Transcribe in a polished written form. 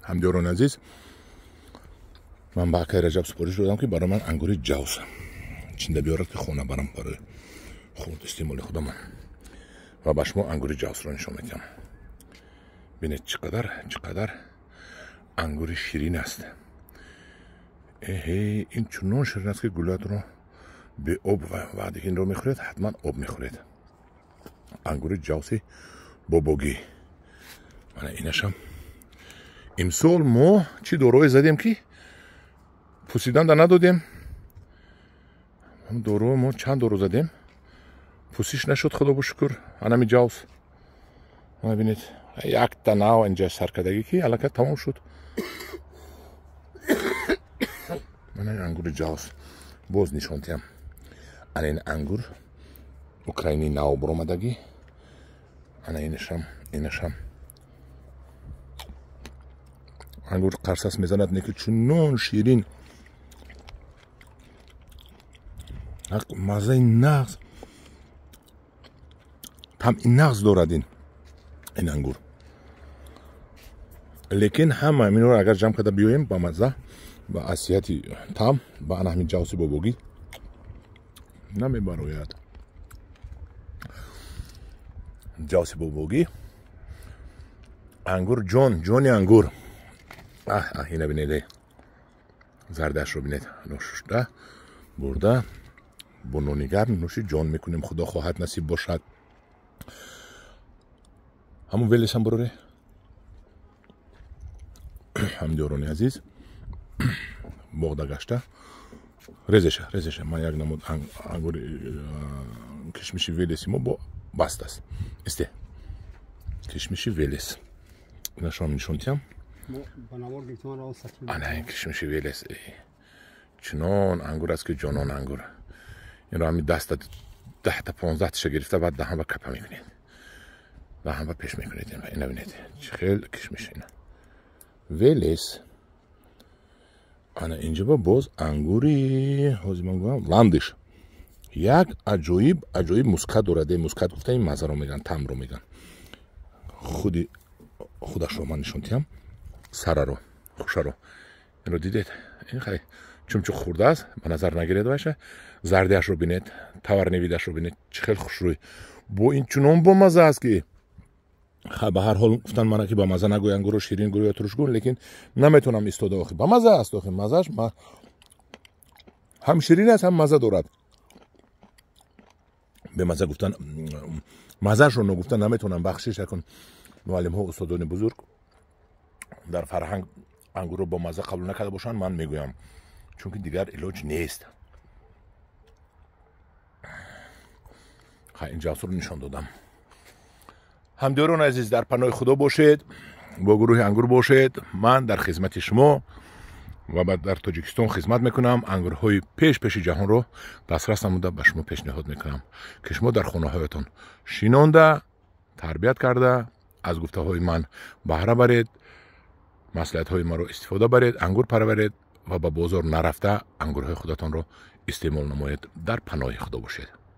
Ҳамдиёрони азиз, ман ба акай Раҷаб супориш додам, ки барои ман ангури ҷавз чинда биёрад, ки хона барам барои хурд истеъмоли худамон. Ва ба шумо ангури ҷавзро нишон медиҳам. Бинед, чӣ қадар, чӣ қадар ангури ширин аст. Эҳе, ин чунон ширин аст, ки гулатро беоб ваъде ки инро мехӯред, ҳатман об мехӯред. Ангури ҷавси бобогӣ. Мана инашам. Имсол мо чӣ дорое задем, ки пусиданда надодем. Дору мо чанд дору задем, пусиш нашуд, худо шукр. Анами ҷавз, мана бинед, якта нав инҷа саркардагӣ, ки аллакай тамом шуд. Мана ангури ҷавз боз нишон диҳам. Ана ин ангур украини нав баромадагӣ. Ана инашам, инашам ангур қарсас мезанад, не ки чунон ширин, маззаи нағз, таъми нағз дорад ин ангур. Лекин ҳама инро агар ҷамъ карда биёем, ба мазза, ба асияти таъм ба ана ҳамин ҷавси бобогӣ намебарояд. Ҷавси бобогӣ, ангур ҷон, ҷони ангур. Аҳ, аҳ, ина бинед, зардаашро бинед. Нӯшта бурда бо нони гарм нӯши ҷон мекунем, худо хоҳад, насиб бошад. Ҳамун велесам буроре. Ҳамдиёрони азиз, боғда гашта резеша, резеша. Ман як намуд ангури кишмиши велеси мо бо баст аст. Исте, кишмиши велес ина шумо нишон диҳам. Ана ин кишмиши велес чунон ангур аст, ки ҷонон ангур. Инро ҳами даста 10-та, 15 тиша гирифта, баъд даҳан ба капа мекунед, даҳан ба пеш мекунед. Ина бинед, чӣ хел кишмиш ина велес. Ана инҷо ба боз ангури, ҳозир ман гӯям, ландиш. Як аҷоиб, аҷоиб мускат дорад. Мускат гуфта ин маззаро меган, таъмро меган. Худи худашро ман нишон диҳам, сараро, хушаро. Инро дидед, ин хай чумчуқ хӯрдааст, ба назар нагиред вайша. Зардиашро бинед, таварневидашро бинед, чӣ хел хушрӯй. Бо ин чунон бомазза аст, ки ба ҳар ҳол гуфтан мана, ки ба мазза нагӯй ангурро, ширин гӯ ё туруш гӯ, лекин наметавонам истода. Охи, ба мазза аст. Охи, маззааш ҳам ширин аст, ҳам мазза дорад. Бемазза гуфтан, маззаашро ногуфта наметавонам. Бахшиш акун, муаллимҳо, устодони бузург дар фарҳанг ангурро бо мазза қабул накарда бошанд, ман мегӯям, чунки дигар илоҷ нест. Ин ҷавсро нишон додам. Ҳамдиёрони азиз, дар паноҳи худо бошед, бо гурӯҳи ангур бошед. Ман дар хизмати шумо ва дар Тоҷикистон хизмат мекунам. Ангурҳои пеш пеши ҷаҳонро дастрас намуда, ба шумо пешниҳод мекунам, ки шумо дар хонаҳоятон шинонда, тарбият карда, аз гуфтаҳои ман баҳра баред, маслиҳатҳои маро истифода баред, ангур парваред ва ба бозор нарафта ангурҳои худатонро истеъмол намоед. Дар паноҳи худо бошед.